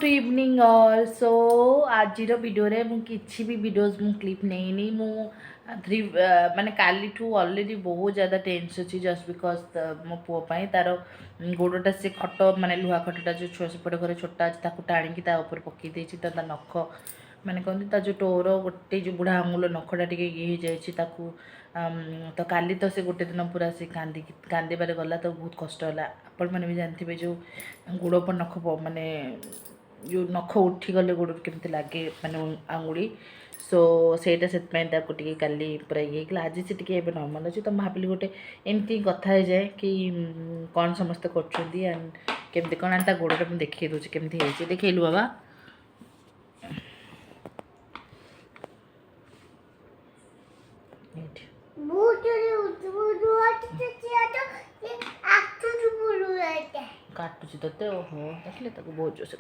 Evening all. Show ଆଜିର ଭିଡ଼ିଓରେ ମୁଁ କିଛି ବି ଭିଡ଼ିଓଜ୍ ମୁଁ କ୍ଲିପ୍ ନେଇନି। ମୁଁ ଥ୍ରୀ ମାନେ କାଲିଠୁ ଅଲରେଡ଼ି ବହୁତ ଜ୍ୟାଦା ଟେନ୍ସ ଅଛି, ଜଷ୍ଟ because ମୋ ପୁଅ ପାଇଁ। ତାର ଗୋଡ଼ଟା ସେ ଖଟ, ମାନେ ଲୁହା ଖଟଟା ଯେଉଁ ଛୁଆ ସେପଟେ ଘରେ ଛୋଟା ଅଛି, ତାକୁ ଟାଣିକି ତା ଉପରେ ପକାଇ ଦେଇଛି। ତ ତା ନଖ, ମାନେ କହନ୍ତି ତା ଯେଉଁ ଟୋର ଗୋଟେ ଯେଉଁ ବୁଢ଼ା ଆଙ୍ଗୁଳ ନଖଟା ଟିକେ ଇଏ ହେଇଯାଇଛି ତାକୁ। ତ କାଲି ତ ସେ ଗୋଟେ ଦିନ ପୁରା ସେ କାନ୍ଦିକି କାନ୍ଦିବାରେ ଗଲା, ତ ବହୁତ କଷ୍ଟ ହେଲା। ଆପଣମାନେ ବି ଜାଣିଥିବେ ଯେଉଁ ଗୋଡ଼ ଉପରେ ନଖ, ମାନେ ଯେଉଁ ନଖ ଉଠିଗଲେ ଗୋଡ଼ରୁ କେମିତି ଲାଗେ, ମାନେ ଆଙ୍ଗୁଳି। ସୋ ସେଇଟା ସେଥିପାଇଁ ତାକୁ ଟିକେ କାଲି ପୁରା ଇଏ ହେଇଗଲା। ଆଜି ସେ ଟିକେ ଏବେ ନର୍ମାଲ୍ ଅଛି। ତ ମୁଁ ଭାବିଲି ଗୋଟେ ଏମିତି କଥା ହେଇଯାଏ କି କ'ଣ ସମସ୍ତେ କରୁଛନ୍ତି ଆଣ୍ଡ କେମିତି କ'ଣ। ତା ଗୋଡ଼ଟା ମୁଁ ଦେଖେଇ ଦେଉଛି କେମିତି ହେଇଛି। ଦେଖେଇଲୁ ବାବା। ଏଇଠି। କାଟୁଛି ତତେ? ଓହୋ, ଦେଖିଲେ ତାକୁ ବହୁତ ଜୋରସେ